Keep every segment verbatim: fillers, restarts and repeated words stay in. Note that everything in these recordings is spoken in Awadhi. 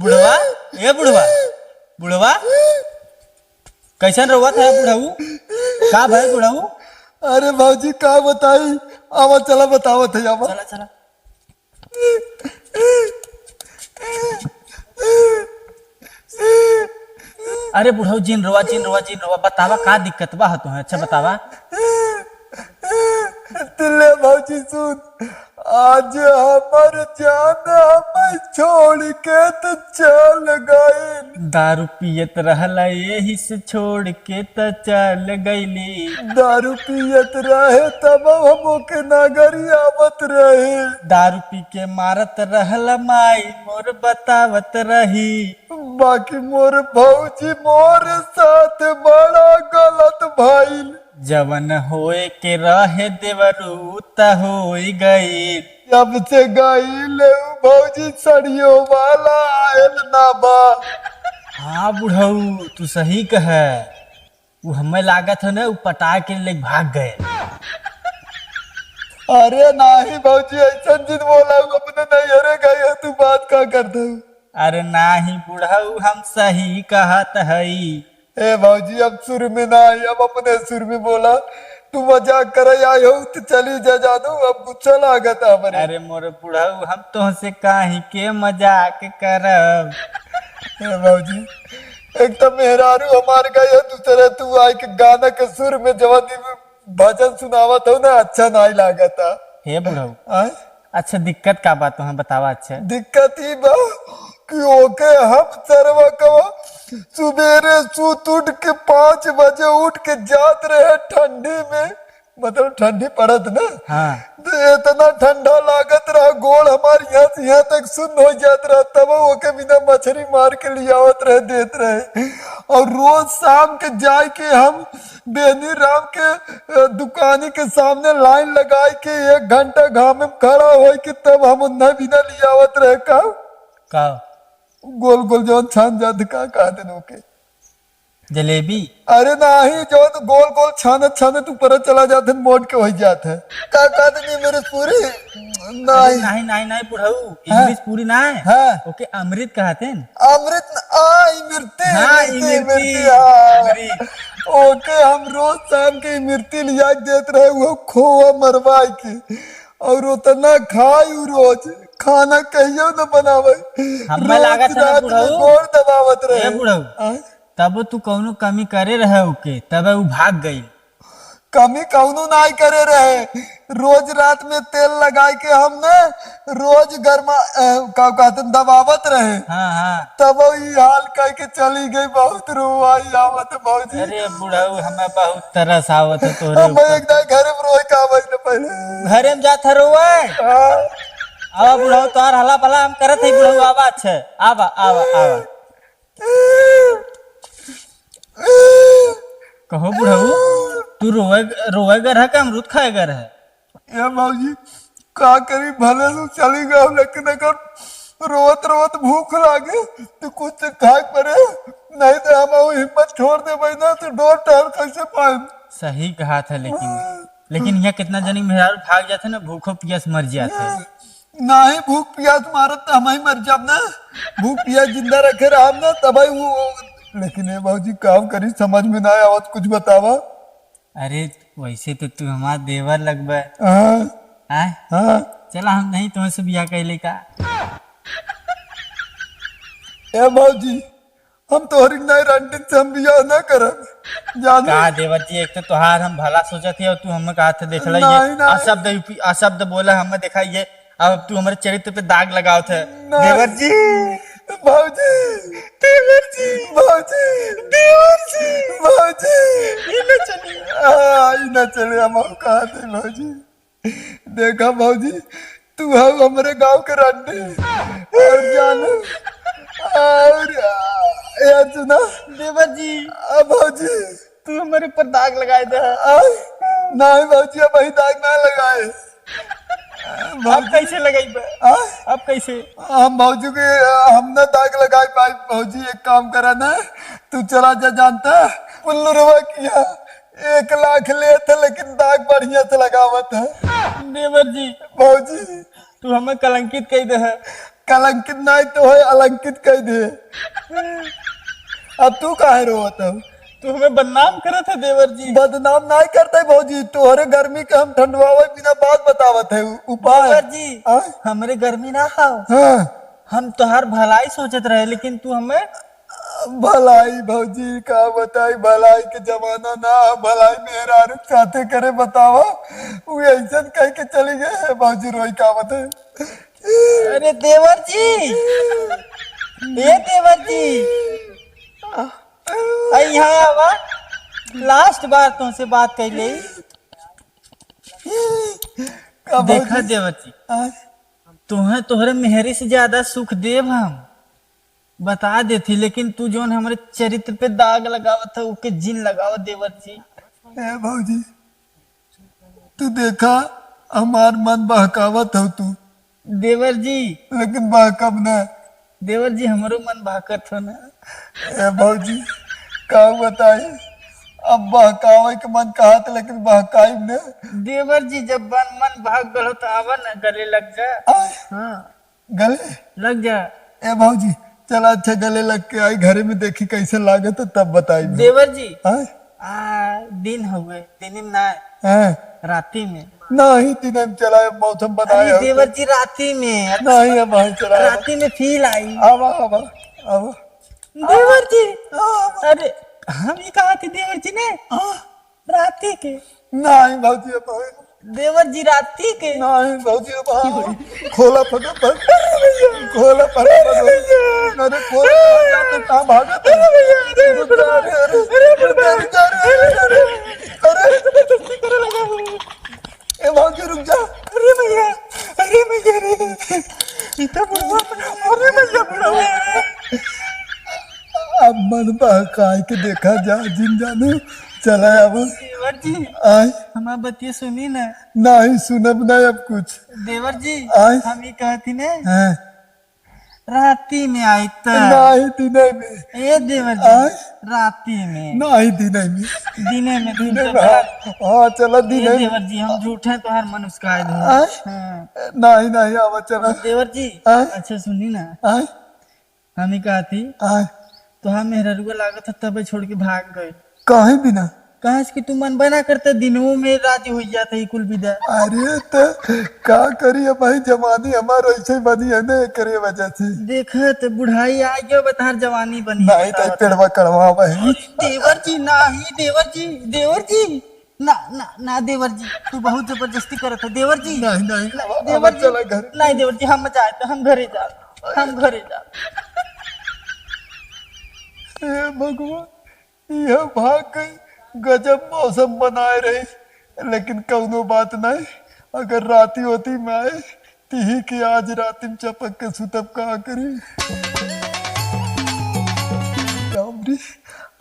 बुढ़वा, ए बुढ़वा, बुढ़वा, कैसन रोवत है बुढ़ऊ? का भय बुढ़ऊ? अरे भौजी, का बताई? आवा, चला, बतावत है, आवा। चला, चला। अरे बुढ़ऊ, जिन रोवा, जिन रोवा, जिन रोवा, बतावा, का दिक्कत बा है तुम्हें? अच्छा, बतावा। तिल्ले भौजी, सुन, आज हमर जान हमें छोड़ के तो चल गइल। दारू पियत रहला, यही से छोड़ के तो चल गइली। दारू पियत रहे, तब हम ओके ना गरियावत रहे। दारू पी के मारत रहला, माई मोर बतावत रही। बाकी मोर भौजी मोर साथ बड़ा गलत भइल। जवन होए के रहे देवरू, त होई गइल। जब से गइल उ भौजी सड़ियो वाला आयल ना बा। हाँ बुढ़ऊ, तू सही कहे। उ हमें लागत है ना, उ पटा के ले भाग गए। अरे नाही भौजी, ऐसन जिन बोला, उ अपने नैहरे गए है, तू बात का करत हऊ? अरे नाही बुढ़ऊ, हम सही कहत हई। ए भौजी, अब सुर में ना आई, अब अपने सुर में बोला। तू मजाक करे आई हो तो चली जा जानू, अब गुस्सा लागत है हमरे। अरे मोर बुढ़ऊ, हम तोहसे काहे के मजाक करब? ए भौजी, एक तो मेहरारू हमार गई है, दूसरे तू आई के गाना के सुर में जवानी में भजन सुनावत हो ना, अच्छा नाई लागत है। हे बुढ़ऊ, आय? अच्छा, दिक्कत का बा तोहें बतावा। अच्छा, दिक्कत ई बा कि ओके हम सरवा कवा सुबेरे सूत उठ के पाँच बजे उठ के जात रहे ठंडी में, मतलब ठंडी पड़त ना। हाँ। तो इतना ठंडा लागत रहा, गोड़ हमार यहाँ से यहाँ तक सुन्न हो जात रहा, तब ओके बिना मछरी मार के लियावत रहे, देत रहे। और रोज शाम के जाए के हम बेनी राम के, अ, दुकानी के सामने लाइन लगाई के एक घंटा घाम में खड़ा होई के तब हम उन्हें बिना लियावत रहे का। का? गोल गोल जौन छान जात, का कहत हैं ओके? जलेबी? अरे नाही, जौन गोल गोल छानत छानत ऊपर चला जात है, मोट के हो जात है। का कहत हैं मेरे पूरी? अरे नहीं। नहीं, नहीं, नहीं, बुढ़ऊ, हाँ? English पूरी ना है। हाँ। ओके अमृत कहत हैं। अमृत न-, आ, इमरती, हाँ, इमरती, इमरती, इमरती, हाँ। इमरती। ओके, हम रोज शाम के इमरती लिया के देत रहे, वो खोआ मरवाई के। और उतना खाई उ रोज, खाना कहियो न बनावे। हमें रोज लागत है ना रात में बुढ़ऊ, गोड़ दबावत ए रहे। बुढ़ऊ, आय? तब तू कौनो कमी करे रहे ओके, तब उ भाग गई। कमी कौनो नाई करे रहे। रोज रात में तेल लगाई के हम न रोज गर्मा, अ, का कहत हैं, दबावत रहे। हाँ, हाँ। तब ई हाल कह के चली गई। बहुत रोवाई आवत है भौजी। अरे बुढ़ऊ, हमें बहुत तरस आवत है तोहरे हम ऊपर। एक दाई घरे में रोए का आवत न पहले। घरे में जात है रोए? हाँ। आवा बुढ़ऊ, तोहार हला भला हम करत है बुढ़ऊ, आवा। अच्छा, आवा, आवा, आवा। कहो बुढ़ऊ, तू रोवे, रोवे गर है कि अमरूद खाए गर है? ए बाबूजी, का करी, भले से चली गए, लेकिन अगर रोवत रोवत भूख लागे तो कुछ खाए पड़े, नहीं तो हम वो हिम्मत छोड़ देबे ना तो डोर टहर कैसे पाएम? सही कहा था, लेकिन, हाँ। लेकिन यहाँ कितना जनी मेहरारू भाग जाते ना, भूखो पियास मर जाते। हाँ। नाही भूख पियास मारत त हमही मर जाब ना, भूख पियास जिंदा रखे रहब ना तबही वो। लेकिन ए बाबूजी, काम करी, समझ में ना आवत, कुछ बतावा। अरे, वैसे तो तू हमार देवर लगबे। हाँ। आय? हाँ। चला, हम नहीं तुमसे बियाह कैले का? ए बाबूजी, हम तोहरी नहीं रंडीन से हम बियाह ना करब, जाने। का देवर जी, एक तो तोहार हम भला सोचत ही और तू हमें कहा था देख ले, ये नहीं, नहीं। अशब्द उपी-, अशब्द बोला हमें, देखा ये, अब तू हमारे चरित्र पे दाग लगावत है। नहीं। देवर जी। भौजी। देवर जी। भौजी। देवर जी। भौजी। ये ना चले। आ, ये ना चले, हम और कहा थे भौजी। देखा भौजी, तू है हमरे गांव के रंडी। और जान, और यार सुना। देवर जी। आ, भौजी। तू हमारे ऊपर दाग लगाए दे। आ, नहीं भौजी, अब वही दाग ना लगाए। अब कैसे लगाई बे? आ? अब कैसे? हम भौजी के, हम ना दाग लगाए पाए। भौजी, एक काम करा ना, तू चला जा, जानता, पुल्लू रवा किया एक लाख लेत है, लेकिन दाग बढ़िया से लगावत है। देवर जी। भौजी। तू हमें कलंकित कह दे है। कलंकित नाहीं तो है, अलंकित कह दे। अब तू काहे रोवत हो? तू हमें बदनाम करत है देवर जी। बदनाम नाहीं करते भौजी, तोहरे गर्मी के हम ठंडवावे बिना बात बतावत है उ-, उपाय। देवर जी, हाँ? हमरे गर्मी ना हो। हाँ। हम तोहार भलाई सोचत रहे, लेकिन तू हमें भलाई भौजी का बताई, भलाई के जमाना ना, भलाई मेहरारू साथे करे बतावा। उ ऐसन कह के चली गए है भौजी, रोई का बताई। अरे देवर जी, ए देवर जी, आ, यहाँ आवा, लास्ट बार तुमसे बात कर ले। का देखा भौजी? देवर जी, आ? तुम्हें तोहरे मेहरी से ज्यादा सुख देव हम, बता देती, लेकिन तू जौन हमरे चरित्र पे दाग लगावत है, ओके जिन लगावत देवर जी। ए भौजी, तू देखा, हमार मन बहकावत हो तू। देवर जी। लेकिन बहकब न। देवर जी, हमरो मन बहकत हो ना। ए भौजी, का बताई, अब बहकावे के मन कहत, लेकिन बहकाई न। देवर जी, जब मन, मन बहक गल हो तो आवा न, गले लग जा। आय। हाँ। गले? लग जा। ए भौजी, चला अच्छा गले लग के आई, घरे में देखी कैसे लागत है तब बताई। देवर जी। हाँ? आ, दिन हुए, दिन में ना। हाँ। राती में। नहीं, दिन में चला, मौसम बनाए अरे हो देवर तो। जी, राती में। नहीं, अब भाई चला। राती में फील आई। आवा, आवा, आवा। देवर जी। आवा। अरे, हम ही कहा थे देवर जी ने। हाँ। राती के। नहीं भौजी, अब भाई। देवर जी, राती के। नहीं भौजी, अब हाँ। खोला फटाफट। खोला फटाफट। अरे खोला, तो कहाँ भागत है? रुक जा, अरे, अरे, रुक जा, रुक जा, अरे, अरे, अरे, अरे। ए भौजी, रुक जा। अरे भैया, अरे भैया रे, ई तो बुढ़वा, अरे भैया बुढ़वा। अब मन बहकाए के देखा जा, जिन जानू, चला अब। देवर जी, आय। हमार बतिया सुनी ना। नहीं सुनब ना अब कुछ। देवर जी, आय। हम ई कहती ने, हाँ। राती में आई त। नहीं, दिने में। ए देवर जी, आय? राती में। नहीं, दिने में। दिने में, दिने दिने में, हाँ, हाँ, चला, ए दिने में। देवर जी, हम झूठे तोहार मन उसकाए दे। आय? हाँ। नहीं, नहीं, आवा, चला। देवर जी, आय? अच्छा सुनी ना। आय? हम ही कहा थी, आय? तोहार मेहररुआ लागत है तबे छोड़ के भाग गए। काहे बिना? काहे से कि तू मन बना करते, दिनों में राजी हो जाता है कुल विदा। अरे त का करी अब भाई, जवानी हमार ऐसे बनी है ना, एकरे वजह से। देखत बुढ़ाई आ गयो, बतार जवानी बनी है, नहीं तो बतावत। पेड़वा कड़वा है। देवर जी, नाही देवर जी, देवर जी, ना, ना, ना देवर जी, तू बहुत जबरदस्ती करत है देवर जी। नहीं, नहीं, ना, अब, देवर अब जी, चला घर। नहीं देवर जी, हम जाए तो हम घरे जाए, हम घरे जाए। हे भगवान, यह भाग गई, गजब मौसम बनाए रही, लेकिन कौनो बात नहीं। अगर राती होती मैं तिही के आज राती में चपक के सुतब का करी। राम रे,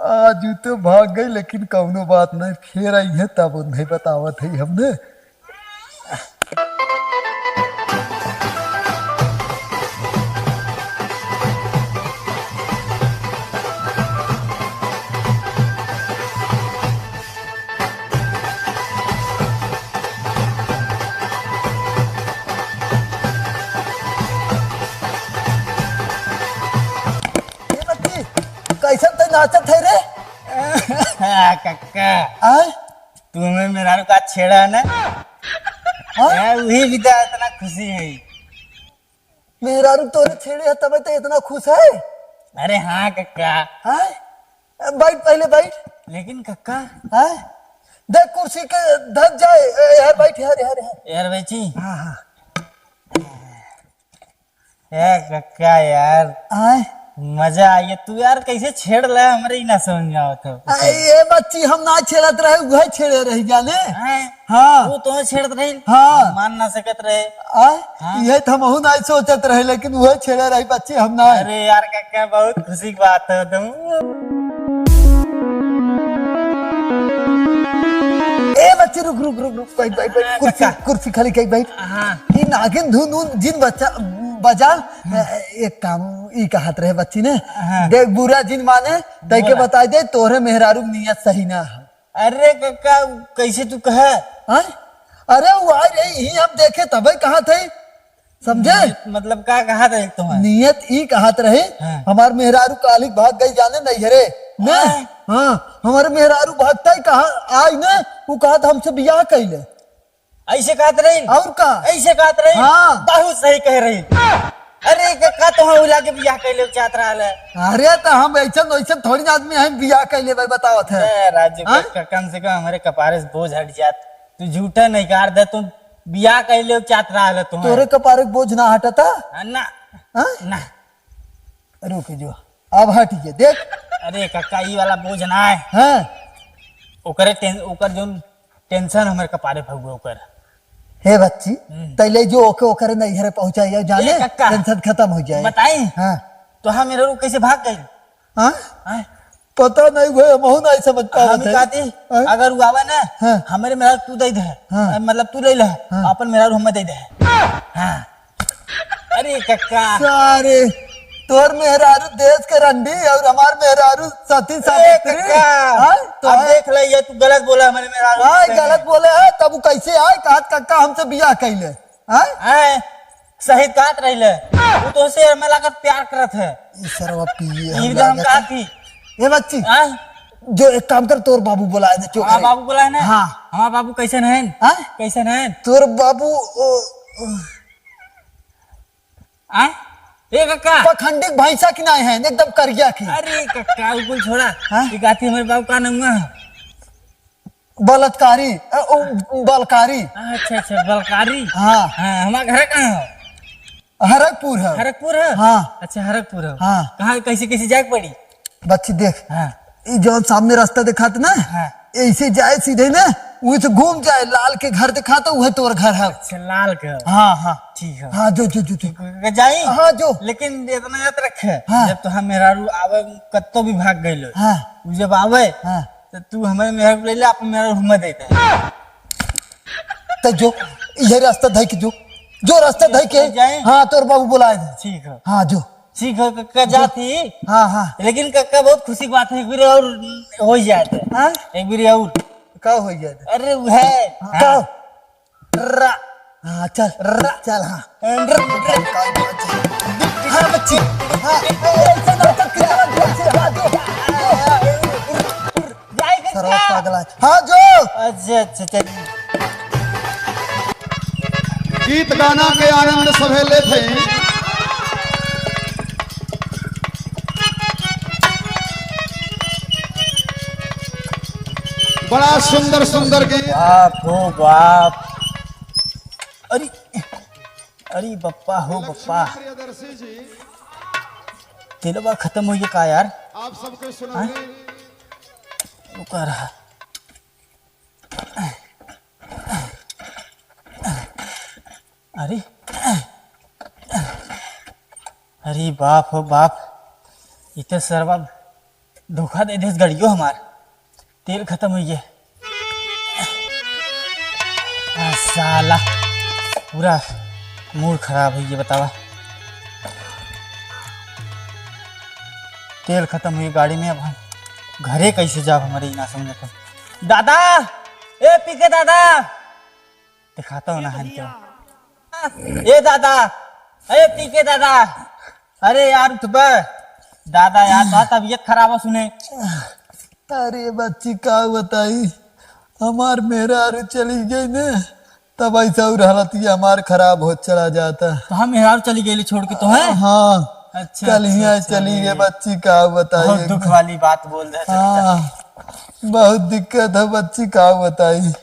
आज उ तो भाग गई, लेकिन कौनो बात नहीं, फिर आई है तब उन्हें बतावत है हमने। ए बच्ची, कैसन ते नाचत है रे? कक्का, आय? तुम्हें मेहरारू का छेड़ा है ना? हाँ? यार, वही विदा इतना खुशी है। मेहरारू तोरे छेड़े है तबे तो इतना खुश है? अरे हाँ कक्का। हाँ? बैठ, पहले बैठ। लेकिन कक्का। हाँ? देख कुर्सी के धर जाए। ए, यार बैठ, यार, यार, यार। यार बैठी। हाँ, हाँ। ए कक्का यार, आय? मजा आइए। तू यार कैसे छेड़ ले, हमरे ही ना समझ में आवत हो। आ, ये बच्ची हम ना छेड़त रहे, वह छेड़े रही जाने। हैं? हाँ। वो तो छेड़त रही, हाँ। मान ना सकत रहे। आय? हाँ। ये तो हमहू ना सोचत रहे, लेकिन वह छेड़े रही बच्ची, हम ना। अरे यार कक्का, बहुत खुशी की बात है तुम। ए बच्ची, रुक, रुक, रुक, रुक, बैठ, बैठ, बैठ, हाँ, कुर्सी, कक्का। कुर्सी खाली कई बैठ। हाँ। ई नागिन धुन उन जिन बच्चा, बजा, हाँ। ए, एक काम ई कहत रहे बच्ची ने, हाँ। देख बुरा जिन माने, तै के बोला। बताई दे, तोहरे मेहरारू की नीयत सही ना है। अरे कक्का, कैसे तू कहे? हाँ? अरे वो आ रही ही, हम देखे तबे कहा थे। समझे? नियत मतलब का कहत रही तुम्हार? नियत ई कहत रही, हाँ। हमार मेहरारू कालिक भाग गई जाने नैहरे, ने? हाँ। हाँ, हमार मेहरारू भागता ही कहा आई ने, उ कहत हमसे बियाह कैले। ऐसे कहत रही? और का? ऐसे कहत रही? हाँ। बहुत सही कह रही। अरे, का, का तो हम उला के बियाह कैले चाहत रहल है? अरे, तो हम ऐसन वैसन थोड़ी ना आदमी हैं, बियाह कैले भाई बतावत है। ए, राजू, हाँ? क-, क-, कम से कम हमारे कपारे से बोझ हट जात। तू झूठा नहीं कर दे, तू बियाह कैले चाहत रहल है तुम्हें। तोरे कपारे के बोझ ना हटता? हाँ, ना। हाँ? ना। रुक जो, अब हट गए, देख। अरे कक्का, ई वाला बोझ ना है। हाँ। ओकरे टें-, ओकर जोन टेंशन हमरे कपारे भगुआ ओकर। हे बच्ची, हम्म। तैले जो ओके ओकरे नैहरे पहुंचाई जाए, जाने ए कक्का, टेंशन खत्म हो जाए। बताई? हाँ। तो हम मेरे कैसे भाग गई? हाँ? हाँ? पता नहीं भाई, हमहू नहीं समझ पावत हम है। कहती, हाँ? अगर वो आवे ना, हाँ। हमारे मेहरारू तू दे दे। हाँ। मतलब तू ले ले, हाँ। अपन मेहरारू हमें दे दे। हाँ। अरे कक्का। सारे, तोर मेहरारू देश के रंडी और हमार मेहरारू सती ए सावित्री। कक्का, हाँ? तो अब है। देख ले, ये तू गलत बोला हमारे मेहरारू हाँ, से। गलत बोले है, तब वो कैसे आए? कहत कक्का हमसे बियाह कैले। हाँ? हैं? सही कहत रहिले। वो तो से हमें लागत प्यार करत है। ई सरवा पिए हम इधर हम लागत कहा है। थी? ए बच्ची, हाँ? जो एक काम कर, तोर बाबू बुलाए दे, चोक हाँ, रे। बाबू बुलाए ना? हाँ। हमार बाबू कैसन हैं? हाँ? कैसन हैं? तोर बाबू, ओ, ओ। आय? ए कक्का। पखंडी भैंसा की नाई है, एकदम करिया की। अरे कक्का, वो कुल छोड़ा। हाँ? ये गाती हमारे बाबू का नाम है? बलात्कारी, अ, ओ, बलकारी। अच्छा, अच्छा, बलकारी। हाँ। हाँ, हमार घर कहाँ है? हरकपुर है। हरकपुर है? हाँ। अच्छा, हरकपुर है। हाँ। कहाँ, कैसे, कैसे जाए के पड़ी? बच्ची देख, हाँ। ई जौन सामने रास्ता दिखात ना, हाँ। ऐसे जाए सीधे ना, वहीं से घूम जाए, लाल के घर दिखाता, वह तोर घर है। अच्छा, लाल के। हाँ, हाँ। ठीक है। हाँ, जो, जो, जो, जो। क-, क-, जाई? हाँ, जो। लेकिन इतना याद रखे, हाँ। जब तो हम मेहरारू आवे, कत्तो भी भाग गए लो। हाँ। उ जब आवे, हाँ। तो तू हमारे मेहरारू ले ले, आप मेहरारू हमें दे दे। तो जो, ये रास्ता धई के जो, जो रास्ता धई के, जाए? हाँ, तोर बाबू बुलाए दे। ठीक है। हाँ, जो। ठीक है, क-, क-, जात ही। हाँ, हाँ। लेकिन क-, क-, बहुत खुशी की बात है, एक बार और हो जाए तो। हाँ? एक बार और। का हो जाए तो? अरे, वो है। हाँ। हाँ। का? रा। हाँ, चल। रा। चल, हाँ। रा, रा। हाँ, बच्ची। हाँ, ए, ऐसे नाटक किया, बच्ची, हाँ, जो। जाए के सरवा क्या? पागल है। हाँ, जो। अच्छा, अच्छा, चलिए। गीत गाना के आनंद सभे लेत हैं। बड़ा सुंदर सुंदर गीत। बाप हो बाप। अरे, अरे बप्पा हो बप्पा। प्रियदर्शी जी। तेलवा खत्म हो गया का यार? आप सबके सुना हाँ? रुका रहा। अरे, अरे बाप हो बाप, ई तो सरवा धोखा दे देस गड़ियो हमार, तेल खत्म होइ गए। आ, साला, पूरा मूड खराब होइ गए, बतावा। तेल खत्म होइ गाड़ी में, अब हम घरे कैसे जाब, हमरे ई ना समझ में। दादा, ए पीके दादा, दिखाता हूँ ना हन के। ए दादा, ए पीके दादा, अरे यार उठ बे। दादा यार, तो तबीयत खराब हो सुने। अरे बच्ची का बताई, हमार मेहरारू चली गई ने, तब ऐसा और हालत ये हमार खराब हो चला जाता। तो हम मेहरारू चली गई छोड़ के तो है? हाँ, अच्छा, कल ही अच्छा, आई अच्छा, चली गई अरे। बच्ची का बताई बहुत एकदम। दुख वाली बात बोल रहे थे। हाँ, बहुत दिक्कत है बच्ची का बताई।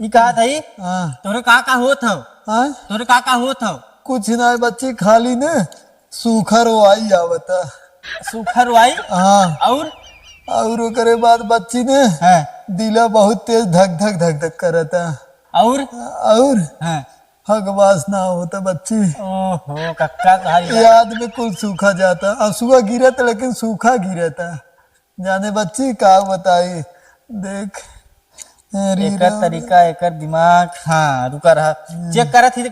ई कहा था ई? हाँ। तोरे का का होत हव? हाँ? तोरे का का होत हव? कुछ ना बच्ची, खाली ने सूखा रोवाई आवता। सूखा रोवाई? हाँ। और? और ओकरे बाद बच्ची ने हाँ। दिला बहुत तेज धक धक धक धक करता। और? और? हाँ। हगवास ना होता बच्ची। ओहो, कक्का कहा यार। याद में कुल सूखा जाता। आंसुआ गिरत लेकिन सूखा गिरता। जाने बच्ची का बताई, देख। अरे एकर राम। तरीका, एकर दिमाग। हाँ, रुका रहा। हम्म। चेक करत ही,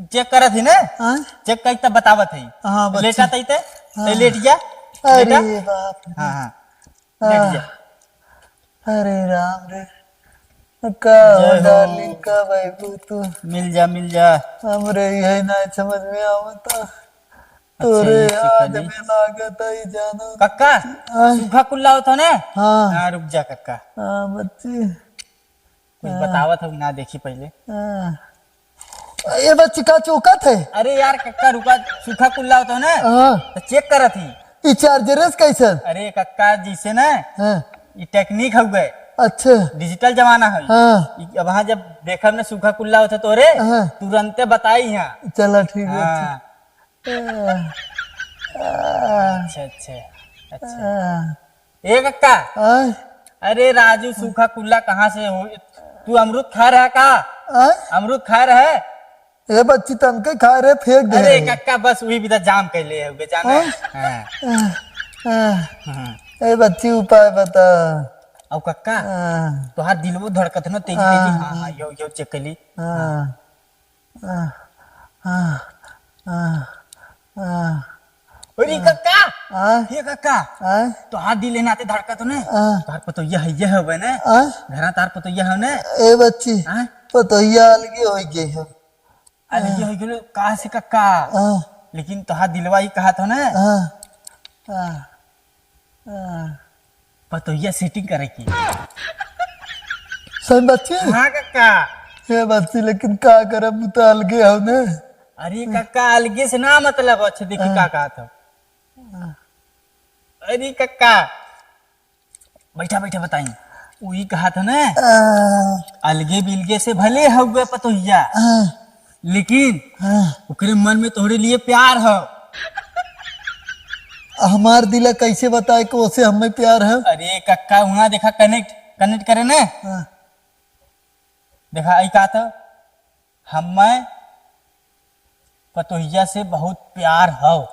चेक करत ही ना? हाँ? चेक कई तब बतावत है। हाँ, बच्ची। लेटा तई ते? हाँ। ते लेट जा। अरे लेटा। बाप रे। हाँ, हाँ। लेट जा। आह, अरे राम रे। का हो जय हो। Darling, कब अइबू तू? मिल जा, मिल जा। हमरे यही ना समझ में आवता। अच्छा, तोरे ये याद चीज में लागत आई जाना। कक्का, हाँ। सूखा कुल्ला होता ना? हाँ। हाँ, रुक जा कक्का। हाँ, बच्ची। कुछ हाँ। बतावत हो ना, देखी पहले। हाँ। ए बच्ची, का चौकत है? अरे यार कक्का, रुका, सूखा कुल्ला होता ना? हाँ। तो check करत ही। ई charger है कैसन? अरे कक्का, जैसे ना, हाँ। ई technique हउवे। अच्छा। Digital जमाना है। हाँ। ई अब हाँ, जब देखब ना सूखा कुल्ला होता तोरे, हाँ। तुरंते बताई यहाँ। चला, ठीक है, हाँ। अच्छा। अच्छा, अच्छा, अच्छा। हाँ। ए कक्का। हाँ। अरे राजू, सूखा कुल्ला कहाँ से हो? तू अमरूद खा रहा का? हाँ? अमरूद खा रहे? ए बच्ची, तनके खा रहे, फेंक दे अरे रहे। कक्का, बस वही बिदा जाम कर ले है, बेचारा। हाँ? हाँ। हाँ। हाँ। ए बच्ची, उपाय बता। अब कक्का, हाँ। तोहार दिलवो धड़कत न तेजी तेजी। हाँ। हाँ, हाँ, यो, यो check कर ली। हाँ। हाँ। हाँ। हाँ। हाँ। अरे कक्का, हाँ। ये कक्का, हाँ। तोहार दिल नाते धड़कत न। हाँ। तोहार पतोहिया है, ये हवे न। हाँ। घरा तोहार पतोहिया है न। ए बच्ची, हाँ? पतोहिया अलगे हो गई है। अलगे हाँ। हो गई, कहाँ से कक्का? हाँ। लेकिन तोहार दिलवा ही कहा था न। हाँ। हाँ। हाँ। पतोहिया setting करे की। सही बच्ची? हाँ कक्का। ए बच्ची, लेकिन का करब, उ तो अलगे हो न। अरे कक्का, अलगे से ना मतलब, अच्छा देखी हाँ। का कहत हो। हाँ। अरे कक्का, बैठा बैठा बताई। वही कहत हो न, हाँ। अलगे बिलगे से भले हउवे पतोहिया, हाँ। लेकिन हाँ। ओकरे मन में तोहरे लिए प्यार ह। हमार दिला कैसे बताए कि ओसे हमें प्यार है? अरे कक्का, वहाँ देखा connect, connect करे न। हाँ। देखा, आई का तो, हमें पतोहिया से बहुत प्यार हव।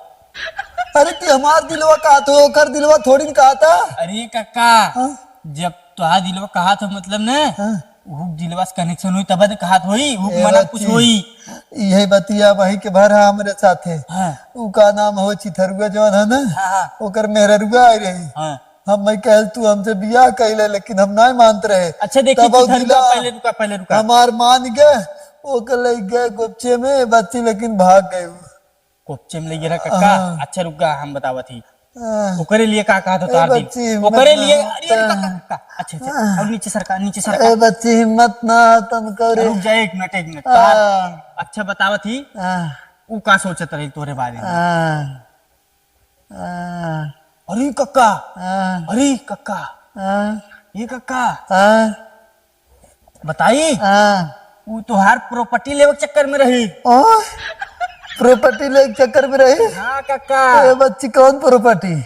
अरे, ते हमार दिलवा कहत हो, ओकर दिलवा थोड़ी न कहत ह। अरे कक्का, हाँ? जब तोहार दिलवा कहत हो, मतलब न, हाँ। उ दिलवा से connection होई, तब न कहत होई, उ ए मना बच्ची, कुछ होई। इहे बतिया वही के भर है हमरे साथे। हाँ। उ का नाम हो, चिथरुआ जौन है न, हाँ, हाँ। ओकर मेहररुआ आई रही। हाँ। हम मैं कहल, "तू हमसे बियाह कइले," लेकिन हम नाय मानत रहे। अच्छा, देखी, तब उ चिथरुआ, दिला पहले रुका, पहले रुका। हमार मान गए, ओके ले गए कोपचे में, बच्ची लेकिन भाग गए। कोपचे में ले गए रहा कक्का? हाँ। अच्छा, रुका, हम बतावत ही। हाँ। ओकरे लिए का कहत हो ए तोहार दिल? बच्ची, हिम्मत ओकरे ना लिए, होता। अरे, अरे, कक्का, कक्का। अच्छा, अच्छा, हाँ। अब नीचे सरका, नीचे सरका। ए बच्ची, हिम्मत ना तन करे। रुक जा, एक मिनट, एक मिनट। हाँ। तोहार, अच्छा, बतावत ही। हाँ। उ का सोचत रही तोरे बारे में? हाँ। हाँ। अरे कक्का, हाँ। अरे कक्का, हाँ। ये कक्का, हाँ। बताई? हाँ। उ तोहार property लेवे के चक्कर में रही। ओ, property लेवे के चक्कर में रही? हाँ कक्का। ए बच्ची, कौन property?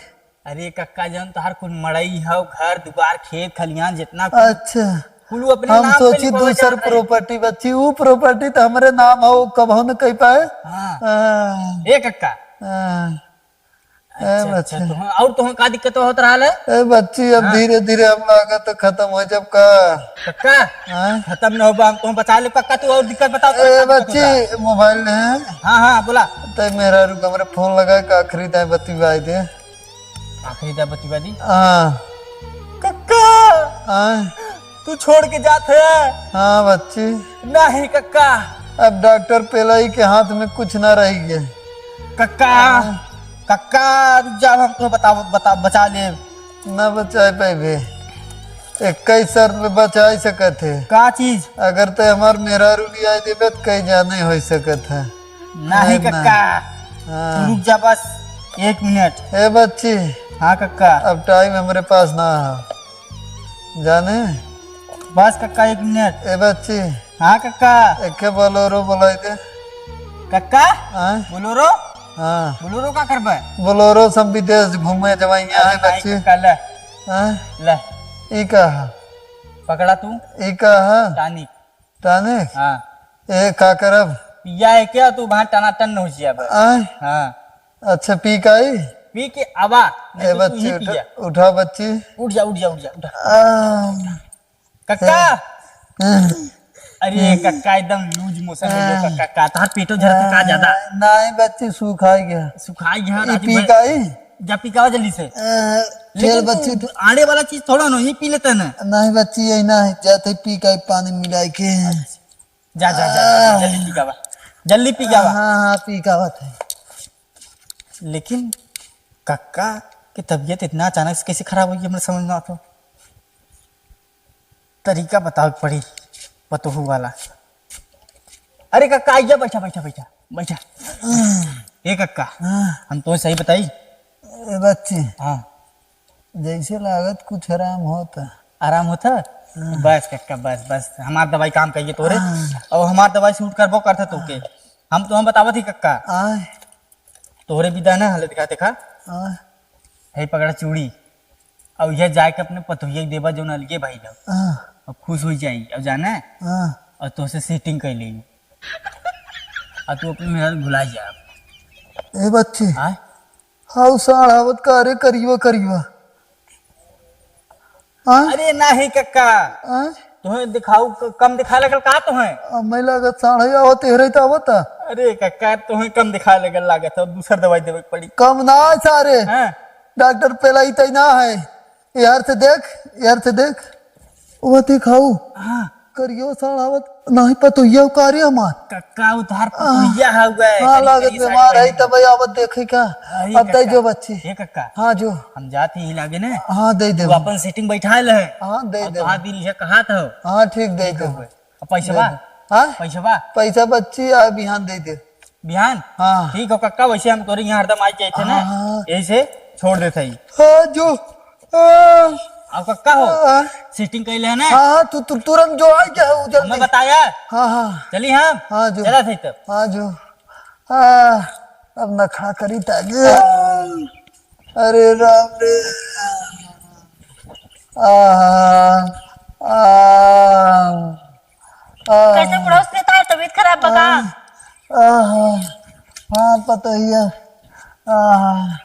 अरे कक्का, जौन तोहार कुल मड़ई हौ, घर दुआर, खेत खलिहान, जितना कुल, अच्छा। कुल उ अपने हम नाम पे सोची लिखवावे दूसर चाहत रहे। Property बच्ची, उ property तो हमरे नाम हौ, कबहू न कह पाए। हाँ। हाँ। ए कक्का। हाँ। अच्छा, ए अच्छा, बच्ची। तोहन, और तोहन का दिक्कत होत रहल है? ए बच्ची, अब हाँ। धीरे धीरे हम लागत खत्म हो जब का। कक्का, हाँ? खत्म न होबा, हम तोहन बचा ले। कक्का, तू और दिक्कत बताओ, तोहन ए का दिक्कत बच्ची, होता है? Mobile ले। हाँ, हाँ, बोला। तै मेहरारू के हमरे phone लगा के आखिरी दाई बतियाई दे। आखिरी दाई बतियाई दी? हाँ। कक्का! हाँ? तू छोड़ के जात है? हाँ बच्ची। नहीं कक्का। अब डॉक्टर पेलाई के हाथ में कुछ ना रही गए। कक्का, हाँ। कक्का, रुक जा, हम तो बता, बता, बचा ले। ना बचाए पाइबे। इक्कीस शर्त में बचाई सकत है। का चीज? अगर ते हमार मेहरारू लियाई देबे तो कहीं जाने हो सकत है। नहीं नहीं ना। कक्का। हाँ। तू रुक जा बस एक मिनट। ए बच्ची। हाँ कक्का। अब time हमरे पास ना है। जाने? बस कक्का, एक मिनट। ए बच्ची। हाँ कक्का। एके Bolero बुलाई दे। कक्का? हाँ? Bolero? हाँ। Bolero का करबे? Bolero से हम विदेश घूमे जवाई, यहाँ है नहीं बच्ची। कक्का, ले। हाँ? ले। ई का है? पकड़ा तू। ई का है? Tonic। Tonic? हाँ। ए, का करब? पिया है क्या तू? वहाँ टनाटन हो जिया बे। आय? हाँ। अच्छा, पी का आई? पी के आवा, नहीं ए तो तू ही बच्ची, उठा, पिया। उठा बच्ची। उठ जा, उठ जा, उठ जा, उठा। आ। कक्का! आ। अरे कक्का, एकदम loose motion है जो आ। कक्का, का तोहार पेटो झरता का ज्यादा? आ, नहीं बच्ची, सुखाई गया। सुखाई गया, ई राजू पी भाई। का आई? जा पी का आवा जल्दी से। आ। चल लेकिन बच्ची, तू तू आड़े वाला चीज थोड़ा ना, ये पी लेता ना। नहीं बच्ची, यही ना है, जाते पी का पानी मिला के। जा, जा, जा, जा, जल्दी पी के आवा। जल्दी पी के आवा। हाँ, हाँ, पी के आवत है। लेकिन कक्का के तबीयत इतना अचानक से कैसे खराब हुई, हमरा समझ ना आता। तरीका बतावे के पड़ी पतोहू वाला। अरे कक्का, आइया, बैठा, बैठा, बैठा, बैठा। ए कक्का, हाँ। हम तो सही बताई। ए बच्ची, हाँ। जैसे लागत कुछ आराम होता। आराम होता? हाँ। बस कक्का, बस, बस, हमार दवाई काम करिए तोरे। हाँ। और हमार दवाई सूट करबो करता तोके। हम तो हम बतावत ही कक्का। आय। तोहरे विदा ना हले, देखा, देखा। हाँ। है पकड़ा चूड़ी। और यह जाके अपने पतोहिया के देबा, जौन अलगे भाई लोग। हाँ। और खुश हो जाई। और जाना है? हाँ। और तोहसे सेटिंग कर लेई। और तू अपने मेहर भुला जा। ए बच्ची। हाँ? हाउ साढ़ आवत का रे, करियो, करियो। हाँ? अरे नाही कक्का। हाँ? तुम्हें दिखाऊ क-, कम दिखा लगल का तुम्हें? आ, मैं लागत साढ़े आवत, एहरे तो आवत। अरे कक्का, तुम्हें कम दिखा लगल लागत है, दूसर दवाई देवे के पड़ी। कम ना है सारे। हाँ। डॉक्टर पेलाई तई ना है। यार से देख, यार से देख। वो दिखाऊ। हाँ। करियो साढ़ आवत, नाही पतोहिया का रे हमार। कक्का, उधार पतोहिया है गए। हाँ, करियो लागत करियो बीमार साढ़ है, तब आवत देखे का। अरे अब दे कक्का। जो बच्ची। हे कक्का। हाँ, जो। हम जात ही लागे ने। हाँ, दे दे। तू अपन सेटिंग बैठा ले। हाँ, दे अब दे। तोहार दिल ये कहा था। हाँ, ठीक, दे ठीक दे। हो गए। अब पैसवा? दे दे। हाँ? पैसवा? पैसा बच्ची आ बिहान दे दे। बिहान? हाँ। ठीक हो कक्का, वैसे हम तोरे यहाँ हरदम आए जाए थे ना, हाँ, हाँ। यही से छोड़ देते ही। हाँ, जो। हाँ। अब कक्का हो, हाँ। सेटिंग कर ले ना। हाँ, हाँ, तू, तू तुरंत जो आए क्या हो, जल्दी। हमें बताया। हाँ, हाँ। चली हम? हाँ, जो। चला थे तब। हाँ, जो। हाँ, अब नखड़ा करी ताजे। अरे राम रे। आ, आ, आ, कैसे बुढ़ौस लेता है, तबीयत खराब बा का? आ, आ, हाँ, पतोहिया। आ,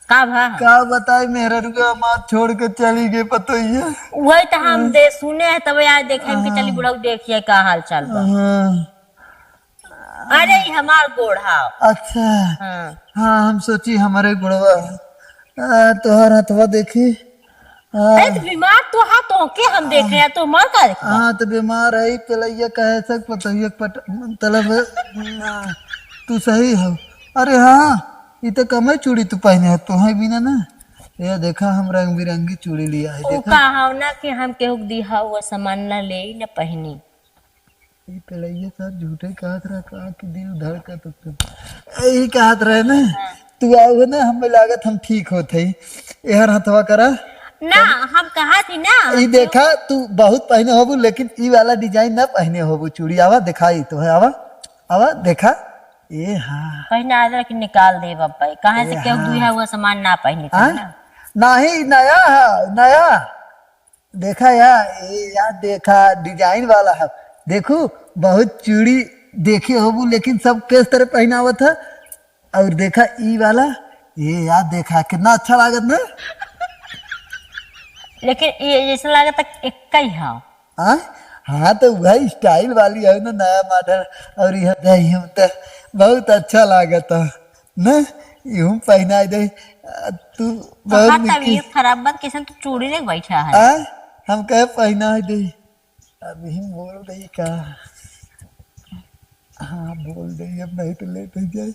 का भा? का बताई, मेहररुआ माँ छोड़ के चली गई पतोहिया। वही तो हम दे सुने हैं, तब आज देखे हम कि चली बुढ़ऊ देखिए का हाल चाल बा। हाँ। अरे, ई हमार गोड़ हाव। अच्छा। हाँ। हाँ, हम सोची हमारे गोड़वा। आ, तोहर हथवा देखी। आ, अरे, तो बीमार तो हा, तो के हम देख रहे हैं, तो हमार का देखबा? हाँ, तो बीमार है, पेलैया कहे से पतोहिया के पट-, मतलब, आ, तू सही हो। अरे हाँ, ई तो कमे चूड़ी तू पहने है, तोहे बिना ना। ये देखा, हम रंग बिरंगी चूड़ी लिया है, ऊ देखा। का हाव ना कि हम केहू के दिहा हुआ सामान ना ले, ना पहनी। ई पेलैया सार झूठे कहत रहा का कि दिल धड़कत होत। ई कहत रहे ना, हाँ। तू आउ है ना, हमें लागत हम ठीक होत हई। एहर हथवा करा। ना, हम कहा थी ना, ई हम देखा, तू बहुत पहने होबू, लेकिन ई वाला डिजाइन ना पहने होबू चूड़ी। आवा, दिखाई तो है, आवा, आवा, देखा। ए हाँ। पहने आ जरा कि निकाल दे बब्बा। कहाँ से ए केहू हाँ। दुई है वो सामान ना पहने थे हाँ? ना? नाही, नया है, नया। देखा या, ए या देखा, डिजाइन वाला है। देखू, बहुत चूड़ी देखे होबू, लेकिन सब केस तरह पहनावत है। और देखा ई वाला, ए या देखा, कितना अच्छा लागत ना। लेकिन ये जैसे लागत है, एक ही है। हाँ, हाँ, तो वही स्टाइल वाली है ना, नया मॉडल। और यह दही हम तो बहुत अच्छा लागत है। ना, यूं पहनाई दे। आ, तू बहुत तोहार निकी। तबीयत खराब बा, कैसन तू चूड़ी लेके बैठा है? आ, हम कहे पहनाई दे। अभी हम बोल दे का? हाँ, बोल दे, अब नहीं तो लेट हो जाए।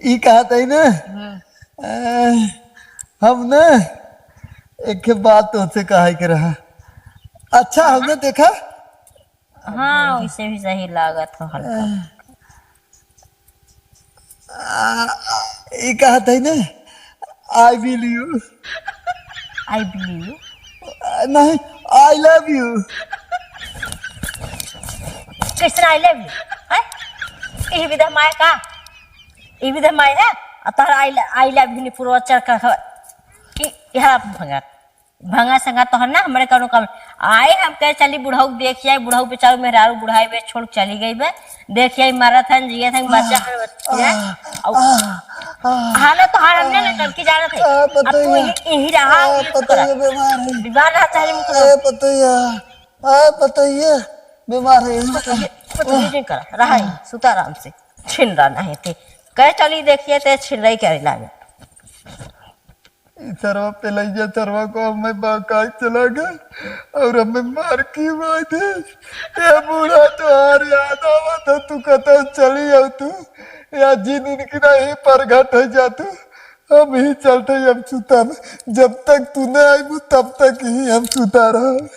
ई कहत है ना? हम्म। आ, हम ना एक बात तोसे कहे के रहा। अच्छा, हमने देखा हाँ, वैसे भी सही लागत हो हल्का। आ, आ, ई कहत है ना, I will you। I believe you। आ, नहीं, I love you। कैसे I love you? हैं? ई विधा माय का? ई विधा माय है? आ तोहरा I lo-, I love you नहीं पूर्वा चढ़ कर खबर। ई, यहाँ भंगा। भंगा संगा तोहर ना हमरे कौनो काम। आए हम कहे चली बुढ़ऊ देख आई, बुढ़ऊ बेचारू मेहरारू बुढ़ाई बे छोड़ चली गई बे। देख आई मरत हन, जियत हन, बच्चा हन, बच्चा। आह, और आह, आह, हालत तोहार हमने आह, ने टंकी जानत है। आह, अब तू पतैया, यही, यही रहा, आह, यही पतैया करा। बीमार है। बीमार रहा चाहे मुझे आह, पतैया, आह, पतैया, बीमार है। पतैया, पतैया जिन करा, रहा है, सुता आराम से। छिन रहा नहीं थे। कहे चली देखिए ते छिन रही करे लागे। ई सरवा पेलैया सरवा को हमें बहकाइ चला गए और हमें मार की मार दे। ए बूढ़ा, तोहार याद आवत है, तू कतौ चली आउ तू, या जिन इनकी नहीं परगट है जा तू। हम ही चलते हम सुता में, जब तक तू न आइबू तब तक ही हम सुता रह।